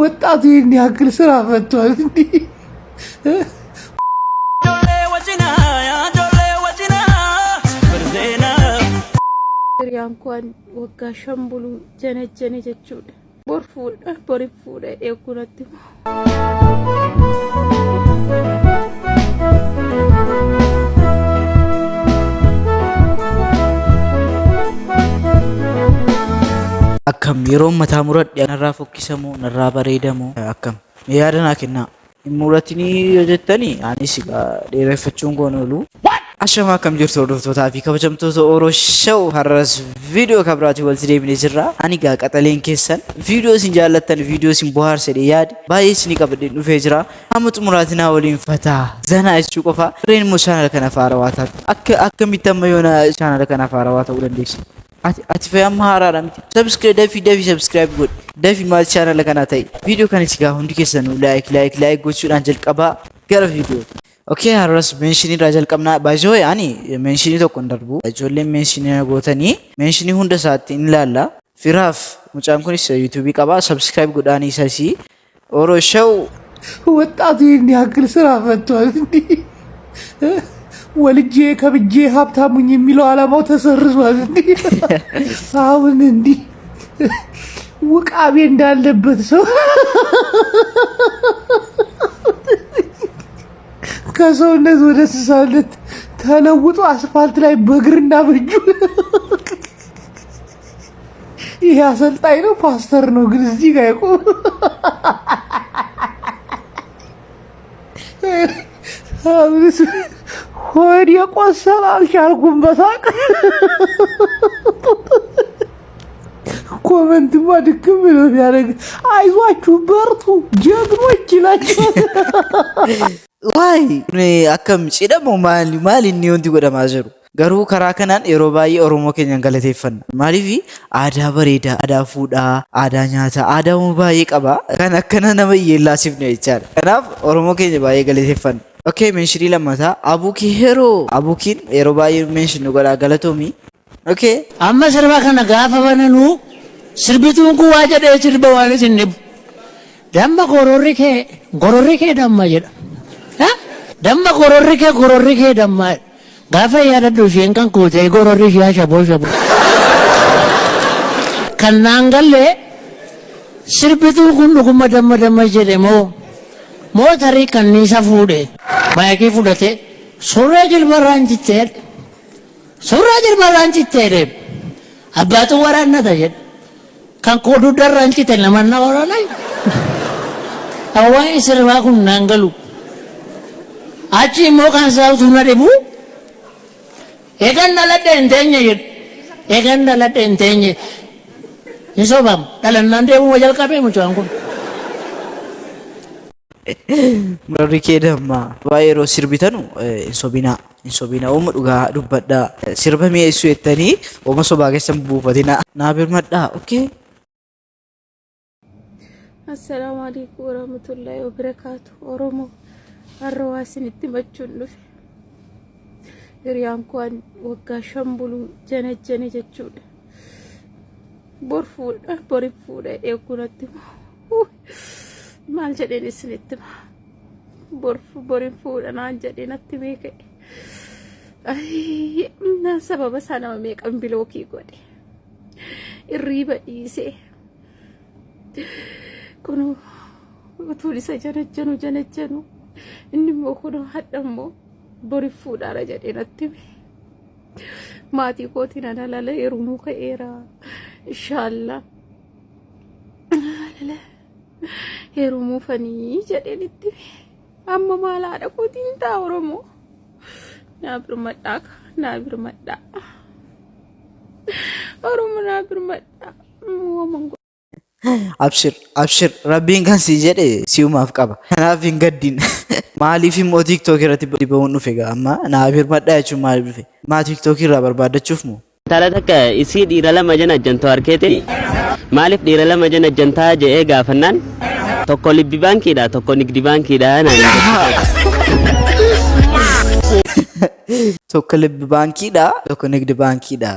ወጣቱ ይህን ያክል ስራ ፈቷል። እንዲህ Hiriyaan koo waggaa 5 bulu janajjane jechuudha. Bor fuudha bori fuudha eeguu natti himu. Akkam yeroon mataa muradhe narraa fokkisamoo narraa bareedamoo akkam mee yaada naa kennaa. Hin muratinii yoo jettani anis egaa dheereffachuun koon oolu. Ashamaa akkam jirtu hordoftootaa fi kabajamtoota Oro Show har'as viidiyoo kabiraatiin walitti deebinee jirra. Ani egaa qaxaleen keessan viidiyoo isin jaallattan viidiyoo isin bohaarse jedhee yaade baay'ee isinii qabadheen dhufee jira. Hamma xumuraatti naa waliin fataa zanaa jechuu qofa. Warreen immoo chaanala kanaaf haarawaa taatu akka akkamitti amma yoona chaanala kanaaf haarawaa ta'uu dandeessa? Ati ati fa'i amma haaraadha miti. Subscribe dafii dafii subscribe godhi. Dafii maatii chaanala kanaa ta'i. Viidiyoo kanas egaa hundi keessanuu like like like gochuudhaan jalqabaa gara viidiyoo. Okay har'as mention irraa jalqabnaa. Baay'ee ani mention tokko hin darbu. Ijoolleen mention na gootanii mention hunda isaatti hin ilaalla. Firaaf mucaan kunis YouTube qaba. Subscribe godhaanii isasii. Oro Show ወጣቱ ይህን ያክል ስራ ፈቷል። እንዲህ ወልጄ ከብጄ ሀብታሙኝ የሚለው ዓላማው ተሰርዟል። እንዲህ አሁን እንዲህ ውቃቤ እንዳለበት ሰው ከሰውነት ወደ እንስሳነት ተለውጦ አስፋልት ላይ በእግርና በእጁ ይሄ አሰልጣኝ ነው ፓስተር ነው ግን እዚህ ጋር የቆመ አሁንስ ሆድ የቆሰለ አልቻልኩም በሳቅ። Comment ማ ድክም ነው የሚያደርግ። አይዟችሁ በርቱ ጀግኖች ይላቸዋል። Waay akkam cidhamoo maali maali inni wanti godhamaa jiru? Garuu karaa kanaan yeroo baay'ee Oromoo keenyan galateeffanna. Maaliif aadaa bareedaa, aadaa fuudhaa, aadaa nyaataa, aadaa baay'ee qaba. Kan akkana nama yeellaasifne jechaadha. Kanaaf Oromoo keenya baay'ee galateeffanna. Okay, mention lammataa Abuukii Heroo. Abuukiin yeroo baay'ee mention nu godhaa galatoomi. Okay. Amma sirba kana gaafa bananuu sirbituun kun waa jedhee sirba waan isin dhibu. Damma gororri kee gororri kee damma jedha. Ha? Damma gororri kee gororri kee damma jedha. Gaafa yaadadhu isheen kan kuutee gororri ishee ashaboo shaboo. Kan naan gallee sirbituun kun dhuguma damma damma jedhe moo moo tarii kanniisa fuudhe maayikii fudhate surree jilbarraan cittee surree jilbarraan cittee deemu. Abbaatu waraannata jedha. Kan koo dugdarraan cite namanna waraana. Waa'ee sirbaa kun naan galu. Achi immoo kan isaa utuu na dhibu eegan dhaladhe hin teenye jedhu. Eegan dhaladhe hin teenye. Hin sobamu. Dhalannaan deemuma jalqabee mucaan kun. Gororri kee damma. Baay'ee yeroo sirbitanu hin sobinaa. Hin sobinaa. Uuma dhugaa dubbadhaa. Sirba mi'eessuu jettanii uuma sobaa keessan buufatinaa. Naa birmadhaa. Okay. Assalaamu alaikum warahmatullahi wabarakaatu. Oromoo har'a waa isinitti himachuun dhufe. Hiriyaan koo waggaa 5 bulu janajjane jechuudha. Bor fuudha bori fuudha eeguu natti himu. Maal jedheen isinitti hima. Bor borin fuudha naan jedhee natti himee ka'e. Naan sababa isaa nama meeqan block godhe. Irriiba dhiisee. Kunoo utuun isa janajjanu janajjanu inni immoo kunoo hadha immoo bori fuudhaara jedhee natti hime. Maatii kootiin ana lala heerumuu ka'eera. Inshaallah. Alala heerumuufanii jedheen itti hime. Amma maal haadha kootiin ta'a Oromoo. Naa birmadhaa naa birmadhaa. Oromoo naa birmadhaa. Uumaman Abshir abshir rabbiin kan sii jedhe si'umaaf qaba. Kanaaf hin gaddin. Maaliif immoo TikTok irratti ba'uun dhufe gaa amma naa birmadhaa jechuun maaliif dhufe? Maa TikTok irraa barbaaddachuuf moo? Intala takka isii dhiira lama janajjantu harkeeti maaliif dhiira lama janajjantaa je'ee gaafannaan tokko libbi baankiidha tokko nigdi baankiidha naan jette. Tokko libbi baankiidha tokko nigdi baankiidha.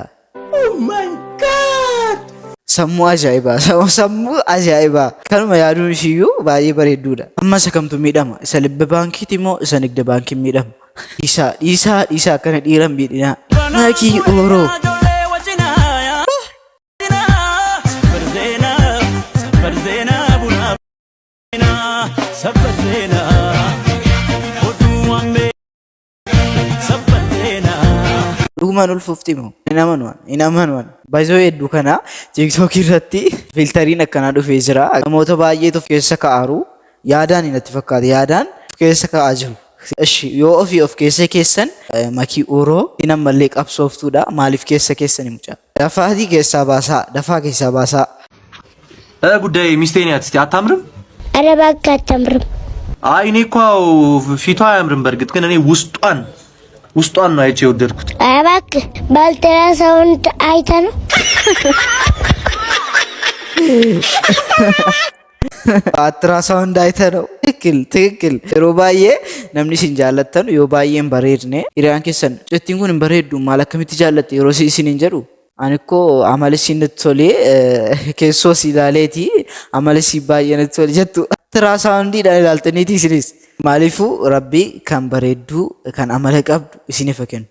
Sammuu ajaa'ibaa! Sammuu ajaa'ibaa! Kanuma yaaduun ishiiyyuu baay'ee bareedduudha. Amma isa kamtu miidhama? Isa libba baankiiti moo isa nigda baankiin miidhama? Dhiisaa dhiisaa dhiisaa akkana dhiira hin miidhinaa. Makii Oro. Dhugumaan ulfoofti moo? Hin amanu an. Hin amanu an. Baay'ee hedduu kana TikTok irratti filtariin akkanaa dhufee jira. Namoota baay'eetu of keessa ka'aaru. Yaadaan natti fakkaata. Yaadaan of keessa ka'aa jiru. Ishi yoo ofii of keessa keessan Makii Oro hin ammallee qabsooftuudha. Maaliif keessa keessani mucaa? Dafaatii keessaa baasaa. Dafaa keessaa baasaa. ጉዳይ ሚስቴ ናት። እስቲ አታምርም? ኧረ እባክህ አታምርም። አይ እኔ እኮ ፊቷ አያምርም። በእርግጥ ግን እኔ ውስጧን ውስጧን ነው አይቼ የወደድኩት። ኧረ እባክህ በአልትራሳውንድ አይተህ ነው? Ultrasound አይተህ ነው። ትክክል ትክክል. Yeroo baay'ee namni isin jaallattan yoo baay'ee hin bareedne hiriyaan keessan mucattiin kun hin bareeddu maal akkamitti jaallatte yeroo isiniin jedhu ani ikkoo amala isiin natti tolee keessoo si ilaaleeti amala isii baay'ee natti tole jettu. Ultrasoundiidhaan ilaaltaniiti isinis. Maaliifuu Rabbi kan bareedduu kan amala qabdu isiniif haa kennu.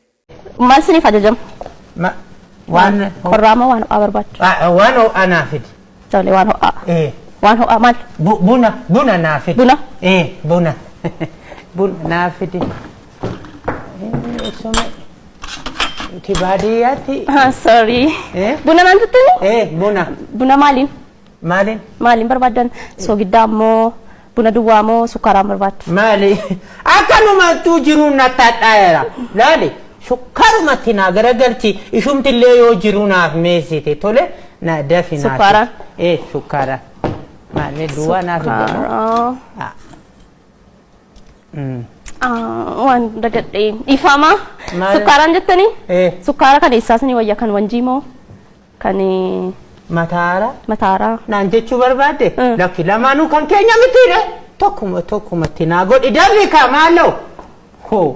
Maal isiniif ajajamu? Waan Qorraa moo waan ho'aa barbaaddu? Waan ho'aa naa fidi. Tole, waan ho'aa. Eh. Waan ho'aa maal? Buna buna naa fidi. Buna? Eh, buna. Buna naa fidi. Eh, sume. Ti baadiyyaatti. Ah, sorry. Eh? Buna naan jettani? Eh, buna. Buna maaliin? Maaliin? Maaliin barbaaddan? Soogiddaa moo buna duwwaa moo sukkaaraan barbaaddu? Maali? Akkanumattuu jiruun natti hadhaa'eera. Laali, sukkaarumatti naa garagalchi. Ishumtillee yoo jiru naaf meessite tole na dafi naaf. Sukkaaraan? Eh, sukkaaraan. Maali duwwaa naaf hin jedhamu? Sukkaara. Ah. Mm. Ah, waan dagadhee. Dhiifama. Maali? Sukkaaraan jettanii? Eh. Sukkaara kan eessaa isinii wayya? Kan Wanjii moo? Kan Mataara? Mataaraa? Naan jechuu barbaadde? Mm. Lakki lamaanuu kan keenya mitiidha. Tokkuma tokkumatti naa godhi dafi kaa maaloo. Hoo.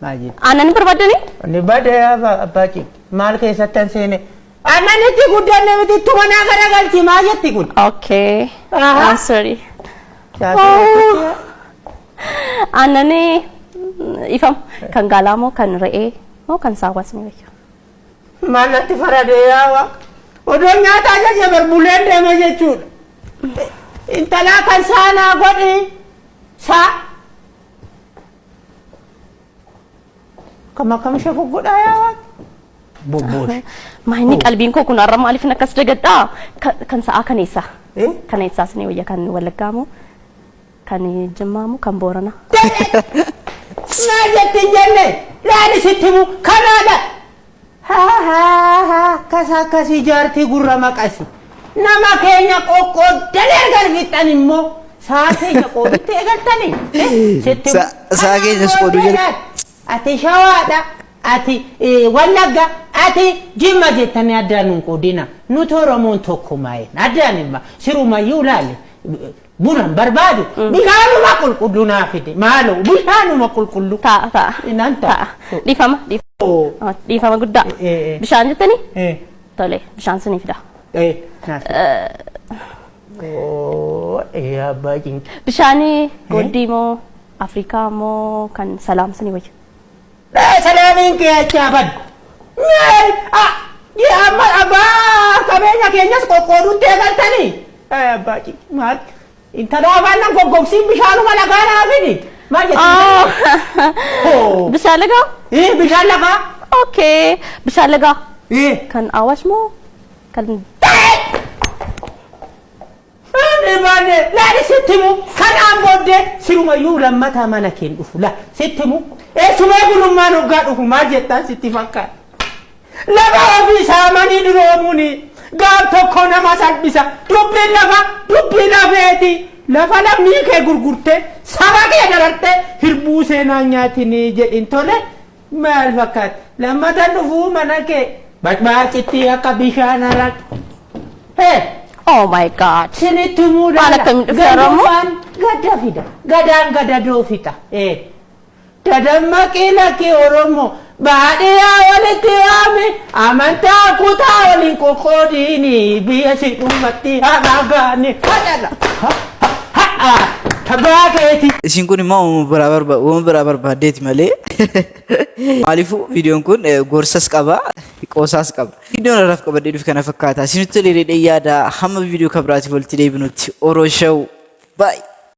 Maal jettu? Aannan hin barbaaddanii? Inni badee abbaa cimti. Maal keessatti an seene? Aannan itti guddanne miti ittuma naa garagalchi maal jetti kun? Okay. Aha. Ah, sorry. Shaasii. Aannanii ifam kan gaalaa moo kan re'ee moo kan saawwaas ni wayya? Maal natti faradee yaawa? Odoo nyaata ajaje barbuleen deema jechuudha. Intalaa kan saanaa godhi. Saa. Kam akkam ishee goggodhaa yaawa? Bobboosh. Maa inni qalbiin koo kun har'a maaliif akkas dagadhaa? Kan sa'aa kan eessaa? Eh? Kan eessaas ni wayya? Kan Wallaggaa moo? Kan Jimmaa moo kan Booranaa? Maal jetti hin jenne? Laali sitti himu kanaadha. Haa haa haa akkas akkasii jaartii gurra maqasi. Nama keenya qoqqooddanii erga fixan immoo saa keenya qoodutti eegaltanii. Sitti himu. Saa keenyas qooduu jala. Ati Shawaadha. Ati Wallagga. Ati Jimma jettanii addaan hin qoodina. Nuti Oromoon tokkumaa'een addaan hin sirumayyuu laale. Buna hin barbaadu. Bishaanuma qulqulluu naa fide. Maaloo bishaanuma qulqulluu. Ta'a ta'a. Nan ta'a. Ta'a. Dhiifama dhiifama. Ah, dhiifama guddaa. Eh, eh. Bishaan jettanii? Eh, Tole, bishaan sinii fida. eh, naa fide. Oo, eh, abbaa cinqi. Bishaanii Gooddii moo Afrikaa moo kan Salaam sinii wayya? Salaamiin kee achaa badu. Maal? Ah, amma abbaa qabeenya keenyas qoqqoodutti eegaltanii. Abbaa cinqi maal? Intala afaan nan goggogsiin bishaanuma lagaa naa fidi. Maal jetti? Ah, bishaan lagaa? Eh, bishaan lagaa. Okay. Bishaan lagaa. Eh. Kan Awaash moo kan Inni baane laali sitti himu kanaan booddee sirumayyuu lammataa mana keen dhufu la sitti himu eessumee gulummaan hoggaa dhufu maal jettaan sitti fakkaata. Lafa ofii saamanii duroomuuni gaaf tokko nama salphisa dubbiin lafa dubbii lafeeti lafa lammii kee gurgurtee saba kee darartee hirbuu seenaa nyaatinii jedhin tole maal fakkaata lammatan dhufuu mana kee bacbaacitti akka bishaan haraq. Hee! Oh my God. Sinitti himuu Maal laala. akkamiin dhufe Oromoo? Gandummaan gadda fida. Gadaan gadadoo fixa. Eh. Dadammaqii lakkii Oromoo. Baadiyyaa walitti yaami amantaa kutaa waliin qoqqoodiini biyya si dhummatti haadhaa gaani hadhadha. Hadhaa tabaa keeti. Isin kun immoo uumama biraa barba uumama biraa barbaaddeeti malee maaliifuu viidiyoon kun eh, gorsas qaba qoosaas qaba. Viidiyoon har'aaf qabadhee dhufe kana fakkaata. Isinitti tolee jedhee yaada hamma viidiyoo kan biraatiif walitti deebinutti Oro Show. Bye.